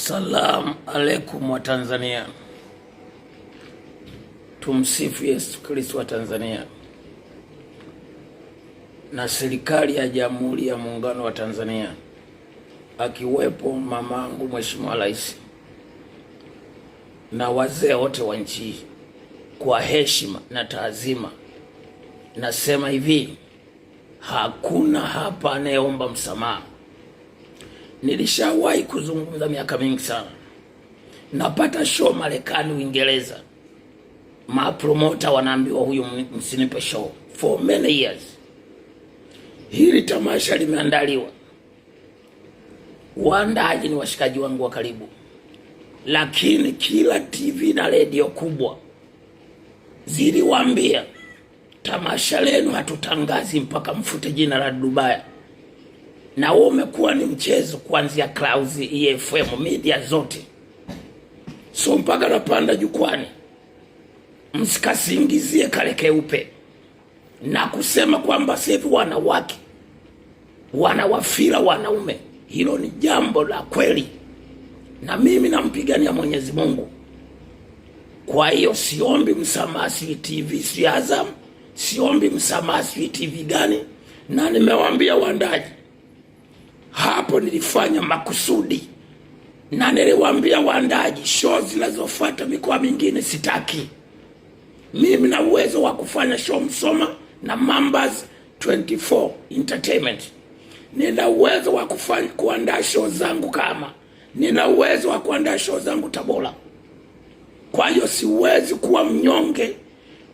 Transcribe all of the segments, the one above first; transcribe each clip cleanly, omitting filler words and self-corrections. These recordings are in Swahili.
Salam aleikum wa Tanzania. Tumsifu Yesu Kristo wa Tanzania. Na serikali ya Jamhuri ya Muungano wa Tanzania, akiwepo mamangu Mheshimiwa Rais na wazee wote wa nchi hii, kwa heshima na taazima nasema hivi, hakuna hapa anayeomba msamaha. Nilishawahi kuzungumza miaka mingi sana, napata show Marekani, Uingereza, mapromota wanaambiwa huyu msinipe show for many years. Hili tamasha limeandaliwa, waandaaji ni washikaji wangu wa karibu, lakini kila TV na redio kubwa ziliwaambia tamasha lenu hatutangazi mpaka mfute jina la Dudubaya na wewe umekuwa ni mchezo kuanzia Clouds, EFM, media zote, so mpaka napanda jukwani, msikasingizie kale keupe na kusema kwamba sasa hivi wanawake wanawafira wanaume. Hilo ni jambo la kweli, na mimi nampigania Mwenyezi Mungu. Kwa hiyo siombi msamaha, si TV si Azam, siombi msamaha si TV gani, na nimewaambia waandaji hapo nilifanya makusudi na niliwaambia waandaji, show zinazofuata mikoa mingine sitaki. Mimi na uwezo wa kufanya show Msoma na Mambas 24 Entertainment. Nina uwezo wa kufanya kuandaa show zangu kama nina uwezo wa kuandaa show zangu Tabora. Kwa hiyo siwezi kuwa mnyonge,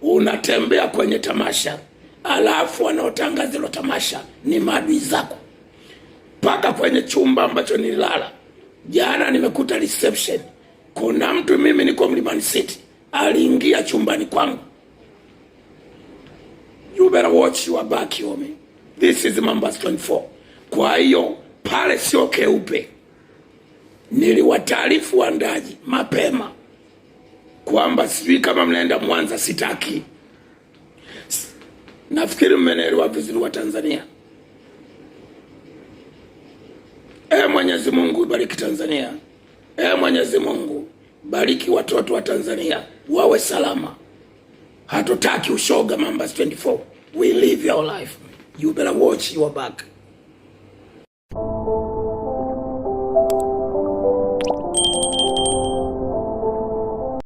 unatembea kwenye tamasha alafu wanaotangaza hilo tamasha ni maadui zako mpaka kwenye chumba ambacho nililala jana, nimekuta reception, kuna mtu, mimi niko Mlimani City, aliingia chumbani kwangu. You better watch your back, homie. This is Mambas 24. Kwa hiyo pale sio keupe, niliwataarifu waandaji mapema kwamba sijui kama mnaenda Mwanza, sitaki. Nafikiri mmenielewa vizuri wa Tanzania. E Mwenyezi Mungu bariki Tanzania. E Mwenyezi Mungu bariki watoto wa Tanzania wawe salama. Hatutaki ushoga. Mambas 24. We live your life. You better watch your back.